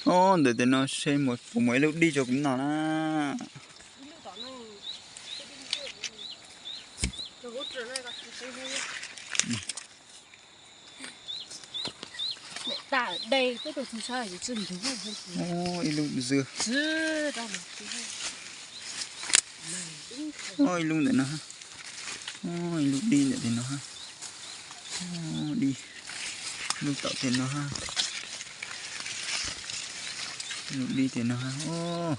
Ob, ntawm tes no seb puas muaj ib lub dib rau kuv noj na. Ib lub zws. Ob, ib lub ntawm no. Ob, ib lub dib ntawm tes no. Ob, dib. Lub tom tes no. Lub dib tes no. Ob,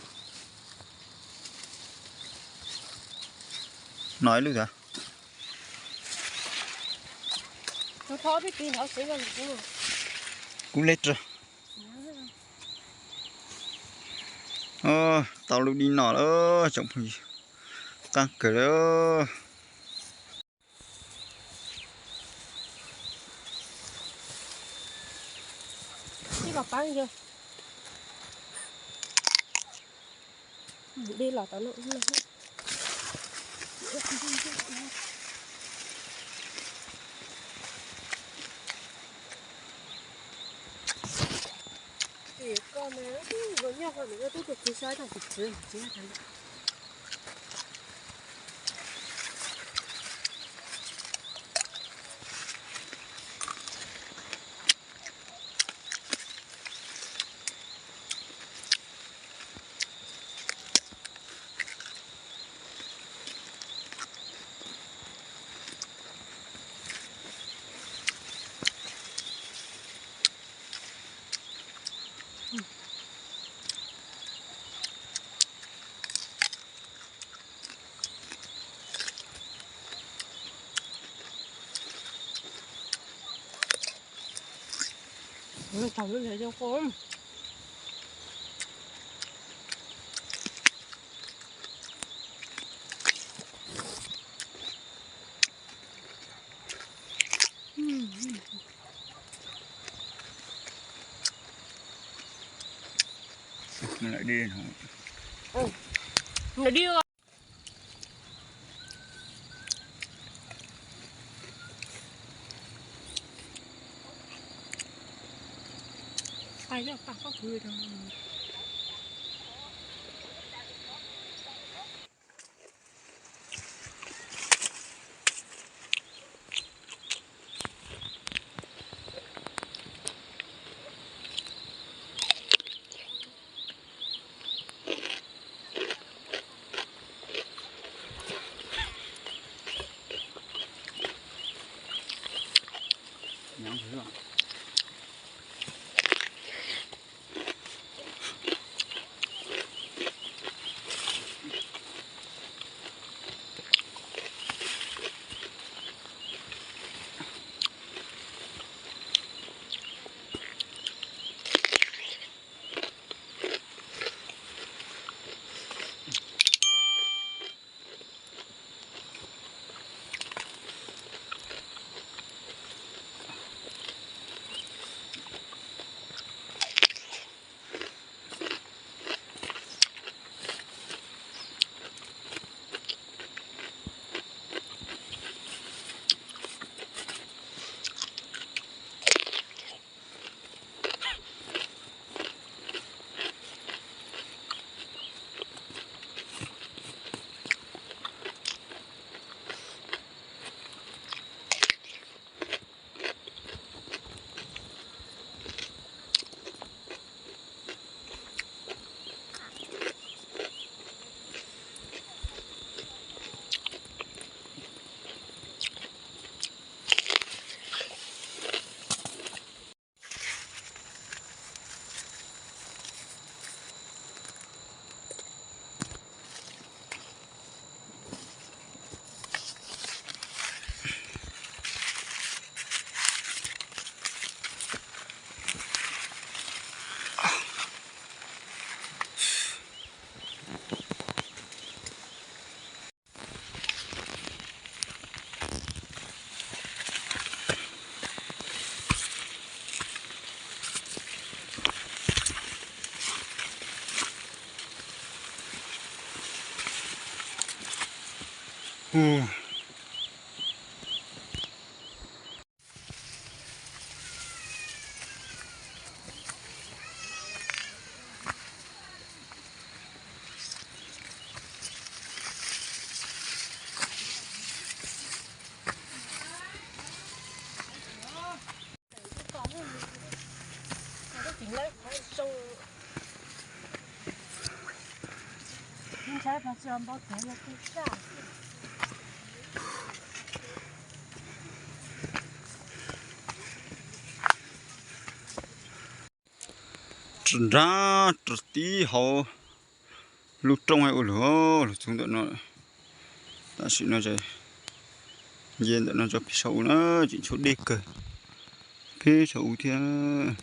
no ib lub ntag. Kub leb rag. Tau lub dib no lawm tsoom phooj ywg, qab kawg li. Rov nrab rov tib hauv lub roob ua luag, luag txog ntawm no. Tam sim no nce ntawm no tso pem saum ub na, tseem tshuav dej kawg, pem saum ub thiab.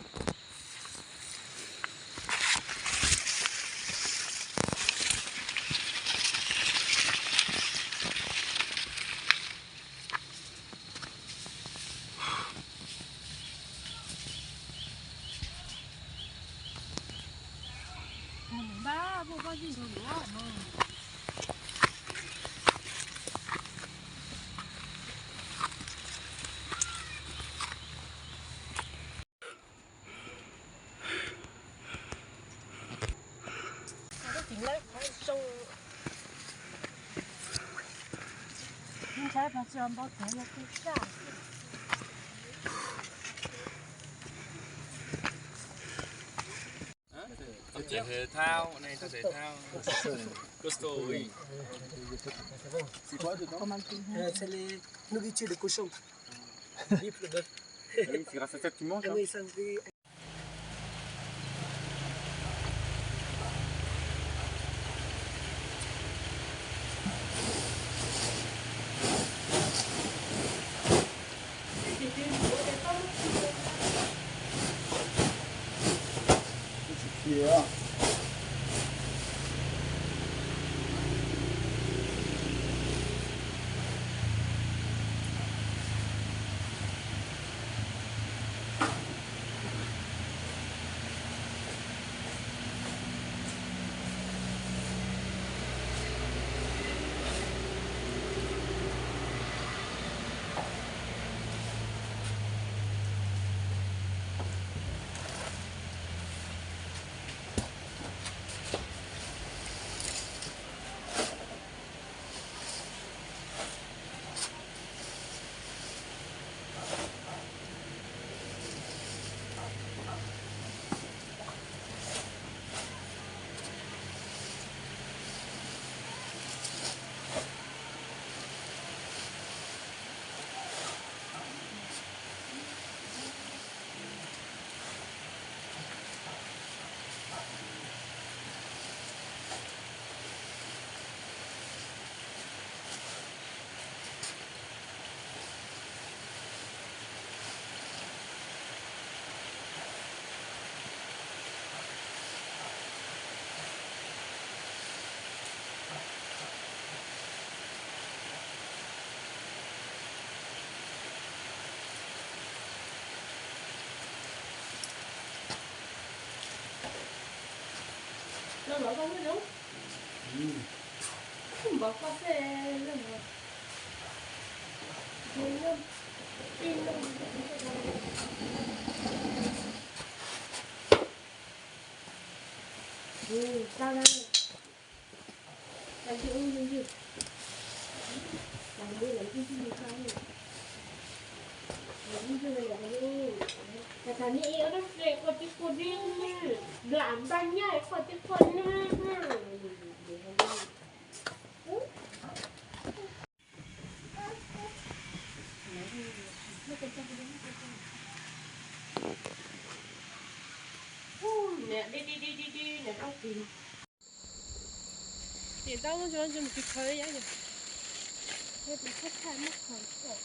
Niam tau muab ntsis ntsis mus tiv khawv ib yam, yog tus txhab txhab muab khawv kom.